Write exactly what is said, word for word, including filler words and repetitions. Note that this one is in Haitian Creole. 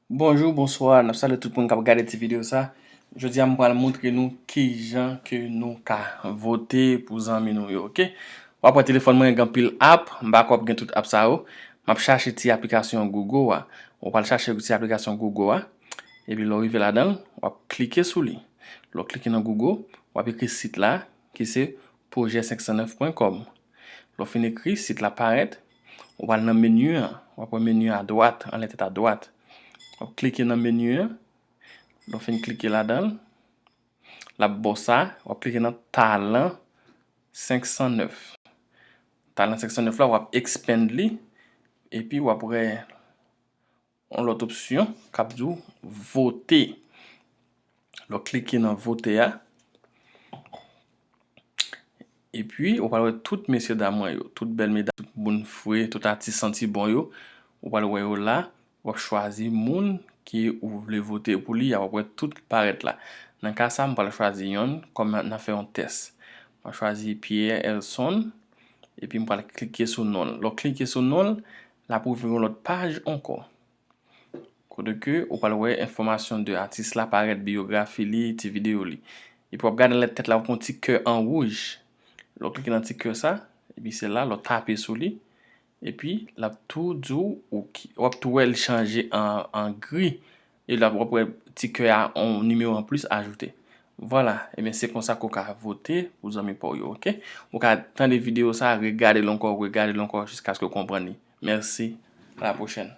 Bonjou, bonswa, n ap salye tout moun k ap gade ti videyo sa. Jodi a, m pral montre nou kijan ke nou ka vote pou zanmi nou yo, oke? W ap wè telefòn mwen gen anpil app, m pa kwè w ap gen tout app sa yo. M ap chache ti aplikasyon Google a. Ou pral chache ti aplikasyon Google a, epi lè w rive ladan l, w ap klike sou li. Lè w klike nan Google, w ap ekri sit la, ki se projet cinq cent neuf point com. Lè w fin ekri, sit la parèt, ou pral nan meni an, w ap wè meni an adwat, anlè tèt adwat. W ap klike nan meni an, lè w fin klike ladan l, l ap ba w sa, w ap klike nan Talan senk san nèf. Talan senk san nèf la, w ap expand li, epi w ap wè yon lòt opsyon k ap di w vote. Lè w klike nan vote a, epi ou pral wè tout mesye dam mwen yo, tout bèl medam, tout moun fre, tout atis santi bon yo, ou pral wè yo la, w ap chwazi moun ke ou vle vote pou li a, w ap wè tout parèt la. Nan ka sa, m pral chwazi yonn, kòm n ap fè yon tès. M ap chwazi Pierre Elson, epi m pral klike sou non l. Lè w klike sou non l, l ap ouvri yon lòt paj ankò. Kote ke ou pral wè enfòmasyon de atis la parèt, biyografi li, ti videyo li. Epi w ap gade anlè tèt la, w ap wè yon ti kè an wouj. Lè w klike nan ti kè sa, epi se la, lè w tape sou li, epi l ap tou di w, ou ki, w ap tou wè li chanje an, an gri. E l ap, w ap wè ti kè a, yon nimewo anplis ajoute. Vwala, ebyen se konsa ke w ka vote pou zanmi pa w yo, oke? Ou ka tande videyo sa, regade l ankò, regade l ankò, jiskaske w konprann li. Mèsi, a la pwochèn.